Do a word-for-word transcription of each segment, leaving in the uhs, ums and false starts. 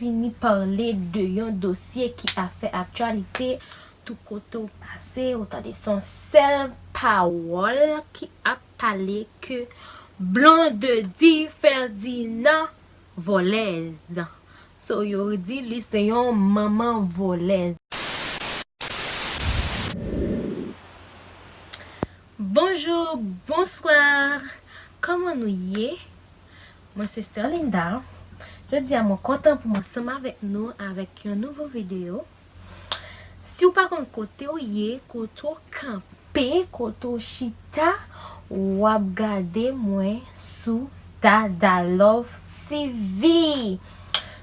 vini pale de yon dosye ki ap fè aktyalite. Tout kote w pase, ou tande se yon sèl pawòl ki ap pale ke Blondedy Ferdinand vòlèz. So, yo di li se yon manman vòlèz. Bonjou, bonswa. Kòman nou ye? Mwen se Sterlinda. Jodi a mwen kontan pou mwen ansanm avèk nou avèk yon nouvo videyo. Si w pa konn kote w ye, kote w kanpe, kote w chita, w ap gade mwen sou Dada Love T V.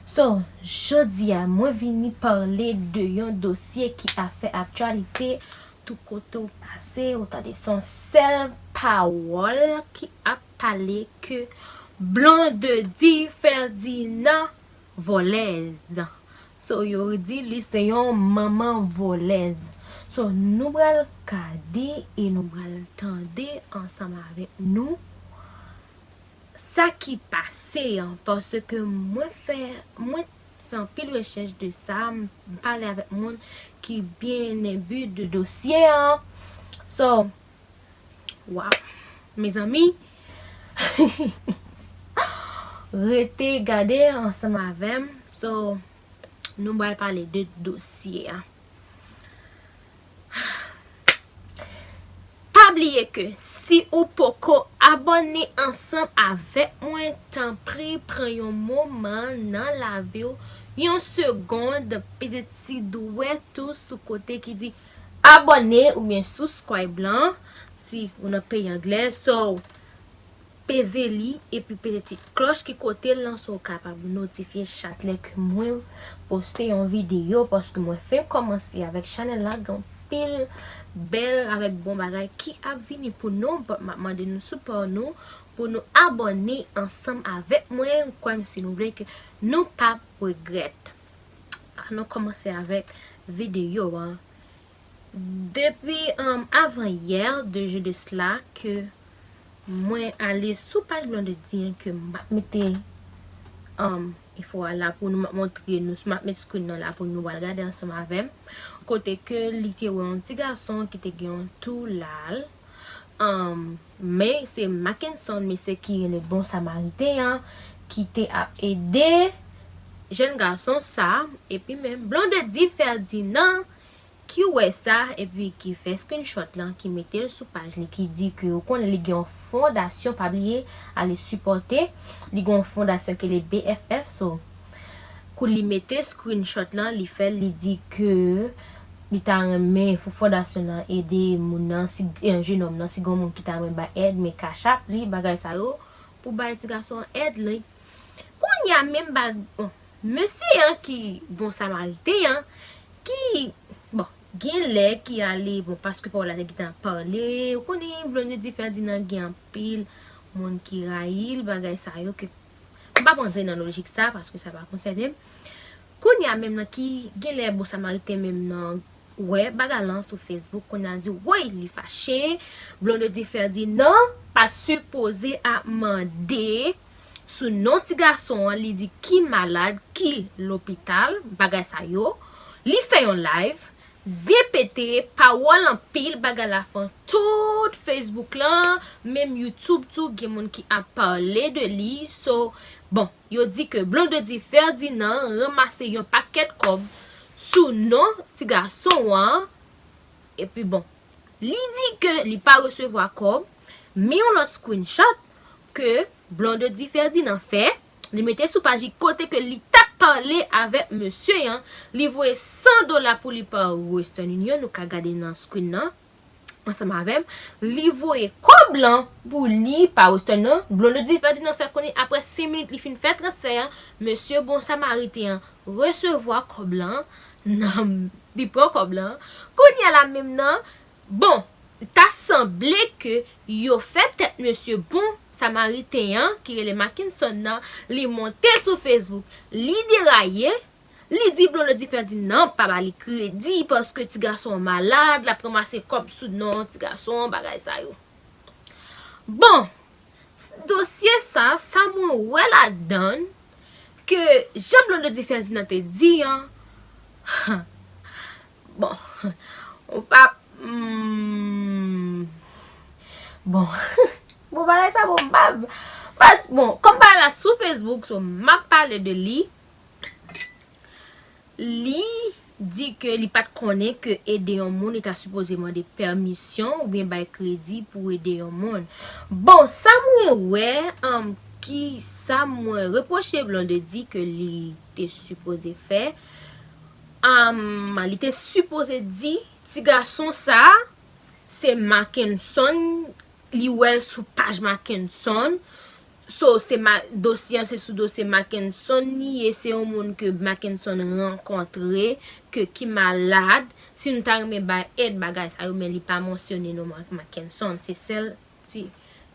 So, jodi a mwen vini pale de yon dosye ki ap fè aktyalite. Tout kote w pase, ou tande se yon sèl pawòl ki ap pale ke Blondedy Ferdinand vòlèz. So, yo di li se yon manman vòlèz. So, nou pral gade e nou pral tande ansanm avèk nou sa ki pase an, paske mwen fè, mwen fè anpil rechèch de sa, m pale avèk moun ki byen enbi de dosye an. So, waw, mezanmi, rete gade ansanm avè m. So, nou pral pale de dosye a. Pa bliye ke si ou poko abòne ansanm avèk mwen, tanpri pran yon moman nan lavi w, yon segonn, peze ti dwèt ou sou kote ki di abòne oubyen subscribe lan, si ou nan peyi anglè. So, peze li, epi peze ti klòch ki kote l lan, so w kapab notifye chak lè ke mwen poste yon videyo, paske mwen fenk kòmanse avèk chanèl la, gen anpil bèl avèk bon bagay ki ap vini pou nou, but m ap mande nou sipò nou, pou nou abòne ansanm avèk mwen, kwè m si nou vle ke nou p ap regrèt. Ann nou kòmanse avèk videyo an. Depi, um, avan yè, de jou de sila, ke mwen ale sou paj Blondedy an, ke m ap mete, um, enfo a la pou nou, m ap montre nou, m ap met screen nan la pou nou pral gade ansanm avè m. Kote ke li te wè yon ti gason ki te gen yon tou la l. Um, men se Mackenson, mesye ki rele Bon Samariten an, ki te ap ede jèn gason sa, epi men Blondedy Ferdinand ki wè sa, epi ki fè screenshot lan, ki mete l sou paj li, ki di ke ou konnen li gen yon fondasyon, pa bliye, ale sipòte, li gen yon fondasyon ki rele B F F, so, kou li mete screenshot lan, li fè l, li di ke li ta renmen pou fondasyon nan ede moun nan, si, eh, jenòm nan, si gen moun ki ta renmen bay èd, men Cash App li, bagay sa yo, pou bay ti gason an èd li. Kounye a menm bag, bon, mesye an ki Bon Samariten an, ki, bon, gen lè ki ale, bon, paske pawòl la te gentan pale, ou konnen Blondedy Ferdinand gen anpil moun ki rayi l, bagay sa yo ke m p ap rantre nan lojik sa, paske sa pa konsène m. Kounye a menm nan ki gen lè Bon Samariten menm nan wè bagay lan sou Facebook, kounye a l di, woy, li fache, Blondedy Ferdinand pa t sipoze ap mande sou non ti gason an, li di ki malad, ki lopital, bagay sa yo. Li fè yon live, zye pete, pawòl anpil, bagay la fè tout Facebook lan, menm YouTube tou, gen moun ki ap pale de li. So, bon, yo di ke Blondedy Ferdinand ranmase yon pakèt kòb sou non ti gason an, epi bon, li di ke li pa resevwa kòb, men yon lòt screenshot ke Blondedy Ferdinand fè, li mete sou paj li kote ke li t ap pale avèk mesye an, li voye san dola pou li pa Western Union, nou ka gade nan screen nan, ansanm avè m, li voye kòb lan pou li pa Western nan, Blondedy Ferdinand fè konnen apre senk minit li fin fè transfè an, mesye Bon Samariten an resevwa kòb lan, nan, li pran kòb lan, kounye a la menm nan, bon, ta sanble ke yo fè tèt mesye Bon Samariten an, ki rele Mackenson nan, li monte sou Facebook, li deraye, li di Blondedy Ferdinand pa ba li kredi paske ti gason an malad, l ap ranmase kòb sou non ti gason an, bagay sa yo. Bon, dosye sa, sa mwen wè ladan l, ke jan Blondedy Ferdinand te di an, bon, ou pa, hmm, bon, bon, bagay sa, bon, m pa, pas, bon, kòm bagay la sou Facebook, so, m ap pale de li. Li di ke li pa t konnen ke ede yon moun, li ta sipoze mande pèmisyon oubyen bay kredi pou ede yon moun. Bon, sa mwen wè, um, ki sa mwen repwoche Blondedy ke li te sipoze fè, um, li te sipoze di ti gason sa, se Mackenson, li wè l sou paj Mackenson. So, se ma, dosye an se sou dosye Mackenson li ye, se yon moun ke Mackenson rankontre, ke ki malad. Si nou ta renmen bay èd bagay sa yo, men li pa mansyone non Mac-, Mackenson. Se sèl ti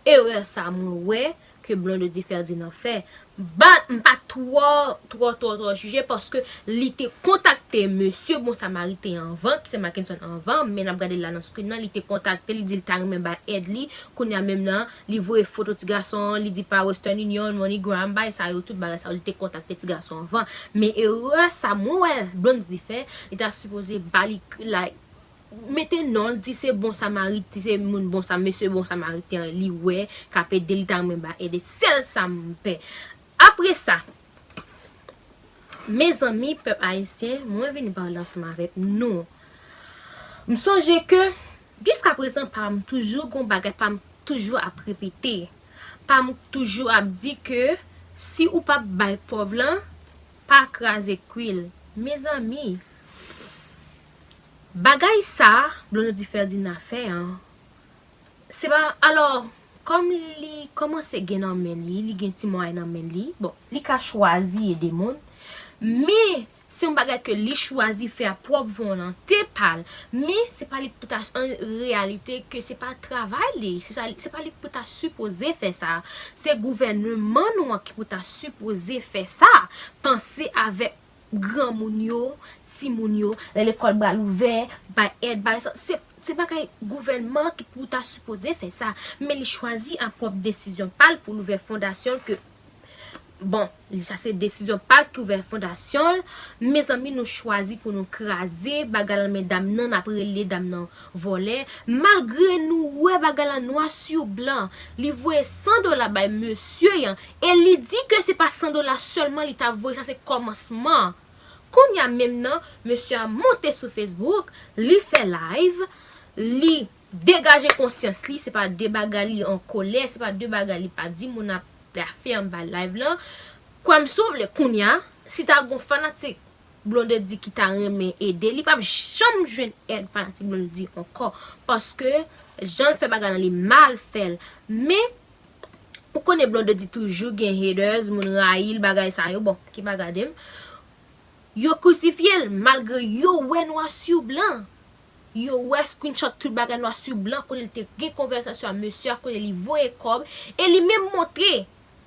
erè sa mwen wè ke Blondedy Ferdinand fè. But, m pa twò, twò, twò, twò jije paske li te kontakte mesye Bon Samariten anvan, ki se Mackenson anvan, men n ap gade la nan screen nan, li te kontakte, li di l ta renmen bay èd li, kounye a menm nan, li voye foto ti gason an, li di pa Western Union, MoneyGram, bay sa yo, tout bagay sa yo, li te kontakte ti gason anvan. Men erè sa mwen wè Blondedy fè, li ta sipoze ba li, like, mete non l, di se Bon Samarit, di se moun Bon Sa, mesye Bon Samariten an, li wè, k ap ede, li ta renmen bay èd, sèl sa m pè. Apre sa, mezanmi, pèp ayisyen, mwen vini pale ansanm avèk nou. M sonje ke, jiska prezan, pa m toujou gon bagay, pa m toujou ap repete. Pa m toujou ap di ke si ou p ap bay pòv lan, pa kraze kwi l. Mezanmi, bagay sa Blondedy Ferdinand fè an, se pa, alò, kòm li kòmanse gen nan men li, li gen ti mwayen nan men li, bon, li ka chwazi ede moun, men se yon bagay ke li chwazi fè a pwòp volonte pa l, men se pa li k pou ta, an reyalite, ke se pa travay li, se sa, se pa li k pou ta sipoze fè sa, se gouvènman nou an ki pou ta sipoze fè sa, panse avèk granmoun yo, timoun yo, lè lekòl pral ouvè, bay èd, bay sa, se, se bagay gouvènman ki pou ta sipoze fè sa, men li chwazi a pwòp desizyon pa l pou l ouvè fondasyon l ke, bon, li sa se desizyon pa l ki ouvè fondasyon l, mezanmi nou chwazi pou nou kraze bagay lan men dam nan, n ap rele dam nan vòlè, malgre nou wè bagay lan nwa sou blan, li voye san dola bay mesye an, e li di ke se pa san dola sèlman li t ap voye, sa se kòmansman. Kounye a menm nan, mesye a monte sou Facebook, li fè live, li degaje konsyans li, se pa de bagay li an kòlè, se pa de bagay li pa di moun ap fè anba live lan. Kwè m si w vle, kounye a, si ta gon fanatik Blondedy ki ta renmen ede, li p ap janm jwenn èd fanatik Blondedy ankò, paske jan l fè bagay lan li mal fè l. Men, ou konnen Blondedy toujou gen haters, moun rayi l, bagay sa yo, bon, ki pa gade m. Yo krisifye l, malgre yo wè nwa sou blan. Yo wè screenshot tout bagay nwa sou blan, kote l te gen konvèsasyon a mesye a, kote li voye kòb, e li menm montre,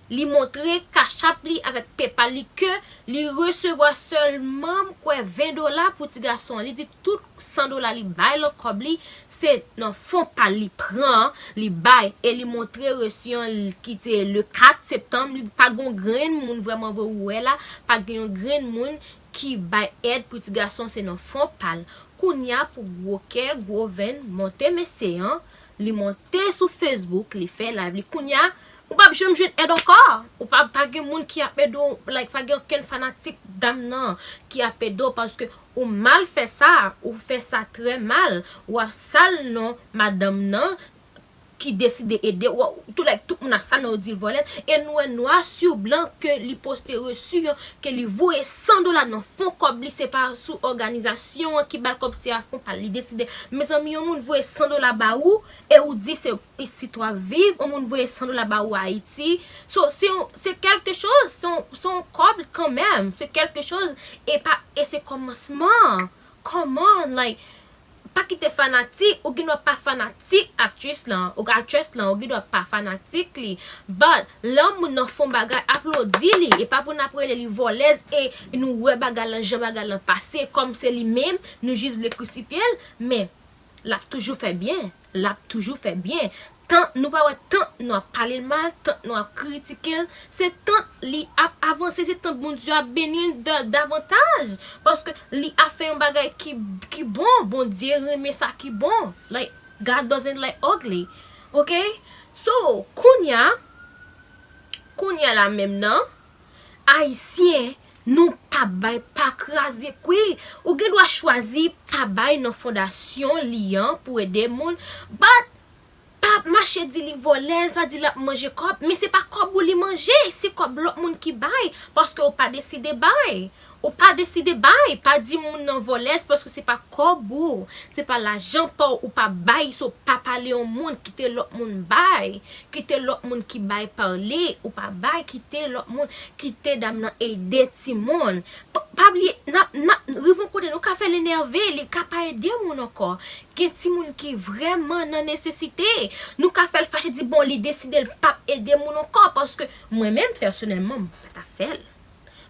li montre Cash App li avèk PayPal li ke li resevwa sèlman, m kwè, ven dola pou ti gason an. Li di tout san dola li bay lan kòb li, se nan fon pa l li pran, li bay, e li montre resi an, l ki te le kat septanm, li pa gon grenn moun vrèman vre ou wè la, pa gen yon grenn moun ki bay èd pou ti gason, se nan fon pa l. Kounye a pou gwo kè, gwo venn, monte mesye an, li monte sou Facebook, li fè live li. Kounye a, ou p ap janm jwenn èd ankò. Ou pa, pa gen moun ki ap ede w, like, pa gen okenn fanatik dam nan ki ap ede w paske ou mal fè sa, ou fè sa trè mal, w ap sal non madanm nan ki deside ede w, tout, like, tout moun ap sal non, yo di l vòlè, e nou wè nwa sou blan ke li poste resi an, ke li voye san dola nan fon kòb li, se pa sou òganizasyon an ki ba l kòb, se a fon pa l, li deside, mezanmi, yon moun voye san dola ba ou, e ou di se isit w ap viv, yon moun voye san dola ba ou Ayiti. So, se yon, se kèlke choz, se yon, se yon kòb kanmenm, se kèlke choz, e pa, e se kòmansman. Kòman, like, pa kite fanatik, ou gen dwa pa fanatik aktris lan, ou aktris lan, ou gen dwa pa fanatik li. But, lè yon moun nan fon bagay, aplodi li, e pa pou n ap rele li vòlèz, e nou wè bagay lan, jan bagay lan pase, kòm se li menm, nou jis vle krisifye l, men, l ap toujou fè byen. L ap toujou fè byen. Tan nou pa wè tan nou ap pale l mal, tan nou ap kritike l, se tan li ap avanse, se tan Bondye ap beni l da- davantaj. Paske li ap fè yon bagay ki, ki bon. Bondye renmen sa ki bon. Like, God doesn't like ugly. Ok? So, kounya, kounya la menm nan, Ayisyen, nou pa bay, pa kraze kwi. Ou gen dwa chwazi pa bay nan fondasyon li an pou ede moun. But pa mache di li vòlèz, pa di l ap manje kòb, men se pa kòb ou li manje, se kòb lòt moun ki bay, paske ou pa deside bay. Ou pa deside bay, pa di moun nan vòlèz, paske se pa kòb ou, se pa lajan pa w, ou pa bay, so pa pale yon moun, kite lòt moun bay, kite lòt moun ki bay pale, ou pa bay, kite lòt moun, kite dam nan ede timoun. Pa, pa bliye, n ap, n ap rive yon kote, nou ka fè l enève, li ka pa ede moun ankò. Gen timoun ki vrèman nan nesesite. Nou ka fè l fache, di, bon, li deside l p ap ede moun ankò, paske mwen menm, pèsonèlman, m pa ta fè l.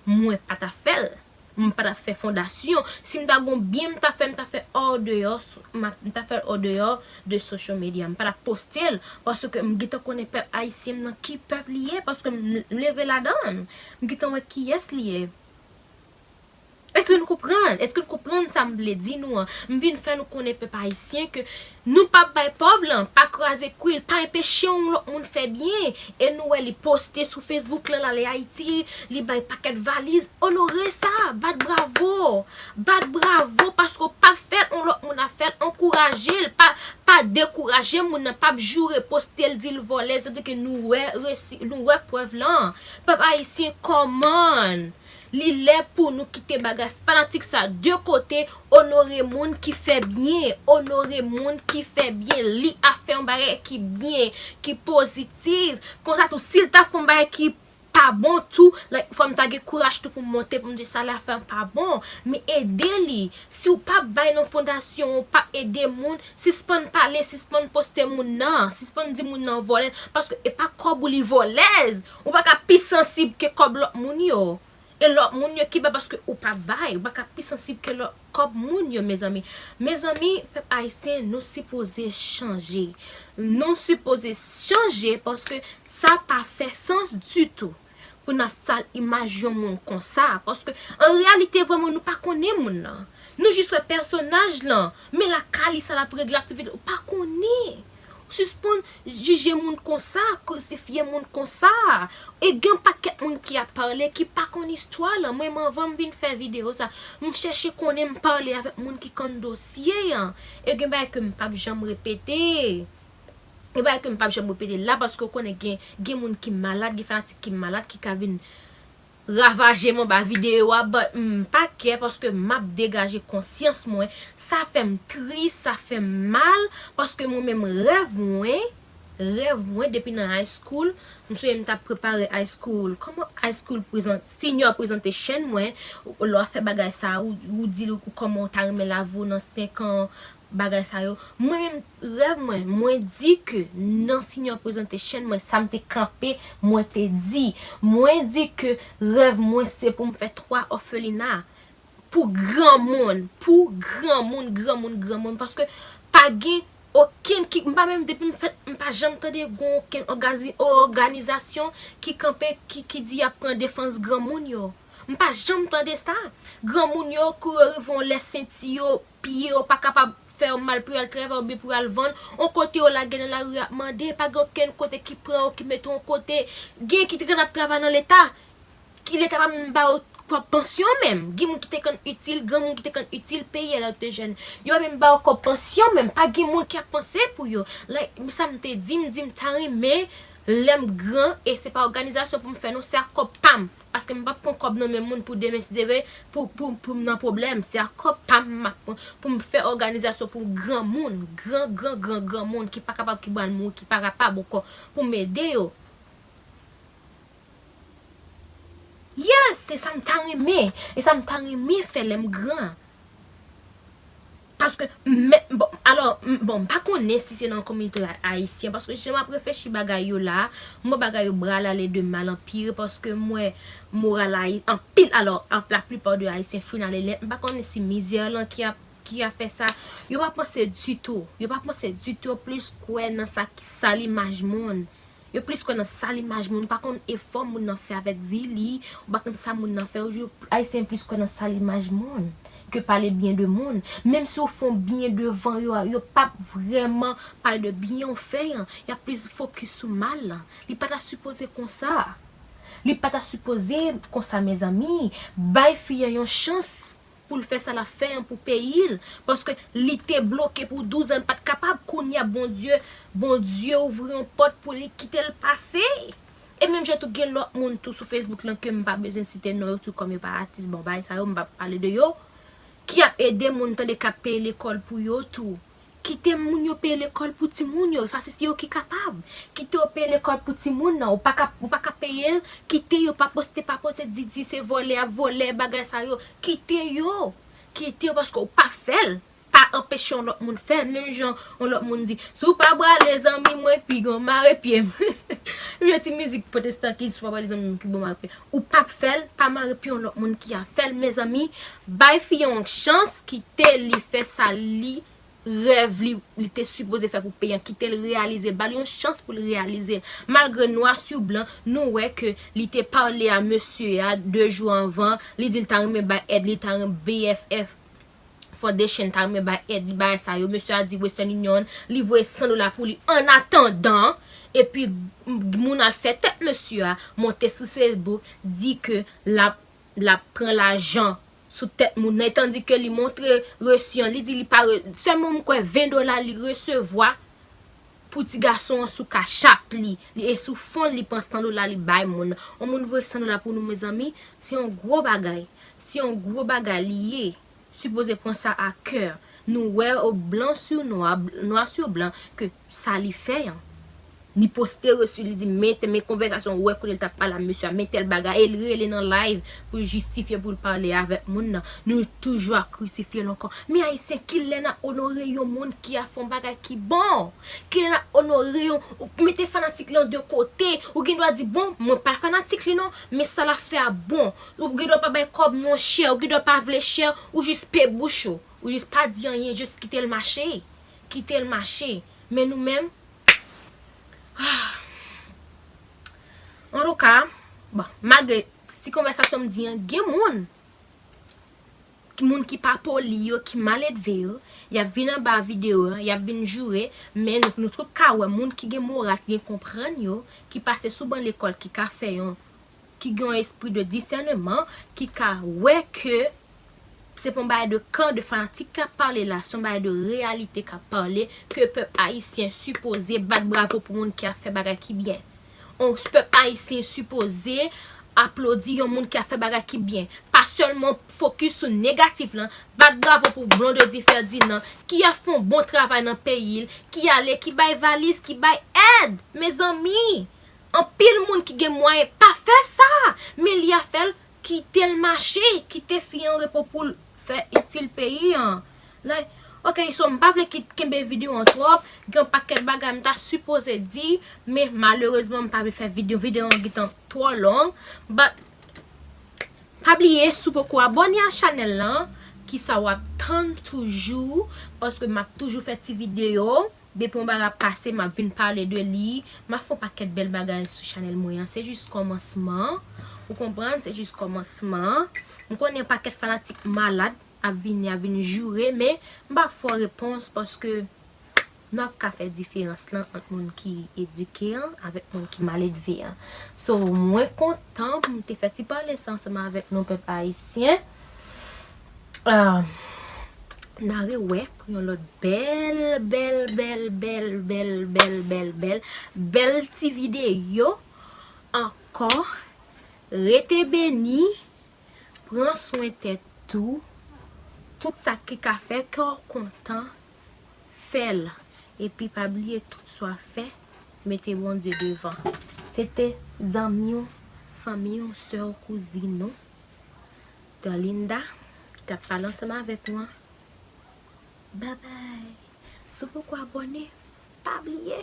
Mwen pa ta fè l. M pa ta fè fondasyon. Si m ta gon byen, m ta fè, m ta fè andeyò, m ta fè l andeyò de social media. M pa ta poste l, paske m gentan konnen pèp ayisyen m nan ki pèp li ye, paske m leve ladan l. M gentan wè kiyès li ye. Èske nou konprann? Èske nou konprann sa m vle di nou an? M vin fè nou konnen pèp ayisyen ke nou p ap bay pòv lan, pa kraze kwi l, pa enpeche yon lòt moun fè byen. E nou wè li poste sou Facebook lan, l ale Ayiti, li bay pakèt valiz. Onore sa, bat bravo. Bat bravo paske w p ap fè l, yon lòt moun ap fè l. Ankouraje l, pa, pa dekouraje moun nan, p ap joure, poste l, di l vòlè, se ke nou wè resi, nou wè prèv lan. Pèp ayisyen, kòman? Li lè pou nou kite bagay fanatik sa de kote, onore moun ki fè byen, onore moun ki fè byen, li ap fè yon bagay ki byen, ki pozitif. Konsa tou, si l ta fè yon bagay ki pa bon tou, like, fò m ta gen kouraj tou pou m monte, pou m di sa l ap fè an pa bon, men ede li. Si w p ap bay nan fondasyon, w p ap ede moun, sispann pale, sispann poste moun nan, sispann di moun nan vòlè, paske e pa kòb ou li vòlèz, ou pa ka pi sansib ke kòb lòt moun yo. E lòt moun yo ki bay paske ou pa bay, ou pa ka pi sansib ke lòt kòb moun yo, mezanmi. Mezanmi, pèp ayisyen, nou sipoze chanje. Nou sipoze chanje paske sa pa fè sans ditou pou n ap sal imaj yon moun konsa. Paske, an reyalite, vrèman, nou pa konnen moun nan. Nou jis wè pèsonaj lan, men lakay li sa l ap regle aktivite, ou pa konnen. Sispann jije moun konsa, krisifye moun konsa. E gen pakèt moun ki ap pale, ki pa konn istwa lan. Mwen menm, anvan m vin fè videyo sa, m chèche konnen, m pale avèk moun ki konn dosye an. E gen bagay ke m p ap janm repete. Gen bagay ke m p ap janm repete la, paske w konnen gen, gen moun ki malad, gen fanatik ki malad, ki ka vin ravaje m anba videyo a, but m pa kè paske m ap degaje konsyans mwen. Sa fè m tris, sa fè m mal, paske mwen menm rèv mwen, rèv mwen depi nan high school, m sonje m t ap prepare high school, kòman high school prezan-, senior presentation mwen, lè w ap fè bagay sa, ou, ou di l ou kòman w ta renmen lavi w nan senk an, bagay sa yo. Mwen menm, rèv mwen, mwen di ke nan senior presentation mwen, sa m te kanpe, mwen te di. Mwen di ke rèv mwen se pou m fè twa òfelina. Pou granmoun, pou granmoun, granmoun, granmoun. Paske pa gen okenn ki, m pa menm depi m fèt, m pa janm tande gen okenn ògazi-, òganizasyon ki kanpe, ki, ki di y ap pran defans granmoun yo. M pa janm tande sa. Granmoun yo, kou yo rive yon lè senti yo, pye yo pa kapab fè yo mal pou y al travay oubyen pou y al vann. On kote yo lage nan lari ap mande, pa gen okenn kote ki pran yo, ki mete yo on kote. Gen ki te konn ap travay nan leta, ki leta pa menm ba yo kòb pansyon menm. Gen moun ki te konn itil, granmoun ki te konn itil peyi a lè yo te jèn. Yo pa menm ba yo kòb pansyon menm, pa gen moun ki ap panse pou yo. Like, sa m te di, m di m ta renmen, lè m gran, e se pa òganizasyon pou m fè non, se ak kòb pa m. Paske m p ap pran kòb nan men moun pou demen, si Dye vle, pou, pou, pou m nan pwoblèm. Se ak kòb pa m m ap pran pou m fè òganizasyon pou granmoun, gran, gran, gran, granmoun ki pa kapab, ki pral mouri, ki pa kapab ankò, pou m ede yo. Yes, se sa m ta renmen. E sa m ta renmen fè lè m gran. Paske, men, bon, alò, m, bon, m pa konnen si se nan kominote a-, ayisyen, paske jan m ap reflechi bagay yo la, m wè bagay yo bral ale de mal an pire, paske m wè moral ayi-, anpil, alò, an, laplipa de ayisyen fin ale lent. M pa konnen si mizè lan ki ap ki ap fè sa, yo pa panse ditou. Yo pa panse ditou, yo plis kwè nan sa ki sal imaj moun. Yo plis kwè nan sal imaj moun, pa konn efò moun nan fè avèk vi li, ou pa konn sa moun nan fè, yo, Ayisyen plis kwè nan sal imaj moun ke pale byen de moun. Menm si w fè yon byen devan yo, yo p ap vrèman pale de byen w fè an, y ap plis fokis sou mal lan. Li pa ta sipoze konsa. Li pa ta sipoze konsa, mezanmi. Bay fi an yon chans pou l fè sa l ap fè an pou peyi l. Paske li te bloke pou douz an, l pa t kapab. Kounye a, Bondye, Bondye ouvri yon pòt pou li, kite l pase. E menm jan tou, gen lòt moun tou sou Facebook lan ke m pa bezwen site non yo tou, kòm yo pa atis, bon, bagay sa yo, m p ap pale de yo, ki ap ede moun, tande, k ap peye lekòl pou yo tou. Kite moun yo peye lekòl pou timoun yo, paske se yo ki kapab. Kite yo peye lekòl pou timoun nan, ou pa ka, ou pa ka peye l, kite yo, pa poste, pa poste, di, di se vòlè ap vòlè, bagay sa yo. Kite yo, kite yo, paske ou pa fè l. Pa anpeche yon lòt moun fè l, menm jan yon lòt moun di, "Si w pa prale, zanmi mwen, ki bon mare pye m." Yon ti mizik pwotestan ki di, "Si w pa prale, zanmi mwen, ki bon mare pye m." Ou p ap fè l, pa mare pye yon lòt moun ki ap fè l, mezanmi. Bay fi an yon chans, kite li fè sa li rèv li, li te sipoze fè pou peyi an, kite l reyalize l, ba l yon chans pou l reyalize l. Malgre nwa sou blan, nou wè ke li te pale a mesye a de jou anvan, li di l ta renmen bay èd, li ta renmen B F F Foundation ta renmen bay èd li, bagay sa yo. Mesye a di Western Union, li voye san dola pou li an atandan, epi moun al fè tèt mesye a, monte sou Facebook, di ke l ap, l ap pran lajan sou tèt moun nan, etandike li montre resi an, li di li pa re-, sèlman m kwè ven dola li resevwa pou ti gason an sou Cash App li, li, e sou fon li pran san dola li bay moun nan. Yon moun voye san dola pou nou, mezanmi, se yon gwo bagay. Se yon gwo bagay li ye. Sipoze pran sa a kè. Nou wè o blan sou nwa, nwa sou blan, ke sa li fè an. Li poste resi, li di, men, men konvèsasyon, ou wè kote l t ap pale a mesye a, men tèl bagay, e l rele nan live pou l jistifye, pou l pale avèk moun nan. Nou toujou ap krisifye l ankò. Men Ayisyen, kilè n ap onore yon moun ki ap fè yon bagay ki bon? Kilè n ap onore yon, ou mete fanatik lan de kote, ou gen dwa di, "Bon, mwen pa fanatik li non, men sa l ap fè a bon." Ou gen dwa pa bay kòb, monchè, ou gen dwa pa vle share, ou jis pe bouch ou. Ou jis pa di anyen, jis kite l mache. Kite l mache. Men nou menm, antouka, bon, malgre ti konvèsasyon m di an, gen moun, moun ki pa poli yo, ki maledve yo, y ap vin anba videyo an, y ap vin joure, men nou, nou tout ka wè moun ki gen moral, ki gen konprann yo, ki pase sou ban lekòl, ki ka fè yon, ki gen yon espri de disèneman, ki ka wè ke se pa yon bagay de kan, de fanatik k ap pale la, se yon bagay de reyalite k ap pale, ke pèp ayisyen sipoze bat bravo pou moun ki ap fè bagay ki byen. On pèp ayisyen sipoze aplodi yon moun ki ap fè bagay ki byen. Pa sèlman fokis sou negatif lan, bat bravo pou Blondedy Ferdinand, ki ap fè yon bon travay nan peyi l, ki ale, ki bay valiz, ki bay èd. Mezanmi, anpil moun ki gen mwayen pa fè sa, men li ap fè l, kite l mache, kite fi an repo pou l fè itil peyi an. Like, ok, so m pa vle kit-, kenbe videyo an twòp, gen yon pakèt bagay m ta sipoze di, men malerezman m pa vle fè videyo, videyo an gentan twò long, but pa bliye, si w poko abòne a chanèl lan, kisa w ap tann toujou, paske m ap toujou fè ti videyo. Depi yon bagay ap pase, m ap vin pale de li. M ap fè yon pakèt bèl bagay sou chanèl mwen an. Se jis kòmansman. Ou konprann? Se jis kòmansman. M konnen yon pakèt fanatik malad ap vini, ap vin joure, men m p ap fè w repons paske nou ap ka fè diferans lan ant moun ki edike an avèk moun ki maledve an. So, mwen kontan pou m te fè ti pale sa ansanm avèk nou, pèp ayisyen. Ah, n a rewè pou yon lòt bèl, bèl, bèl ti videyo ankò. Rete beni, pran swen tèt ou. Tout sa ki ka fè kè w kontan, fè l. Epi pa bliye tout sa w ap fè, mete Bondye devan. Se te zanmi w, fanmi w, sè w, kouzin ou, Galinda, ki t ap pale ansanm avèk ou an. Babay. Si w poko abòne, pa bliye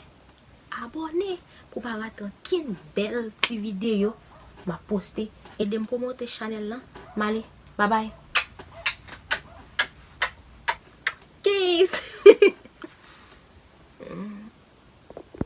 abòne pou w pa rate ankenn bèl ti videyo m ap poste. Ede m pwomote chanèl lan. M ale. Babay.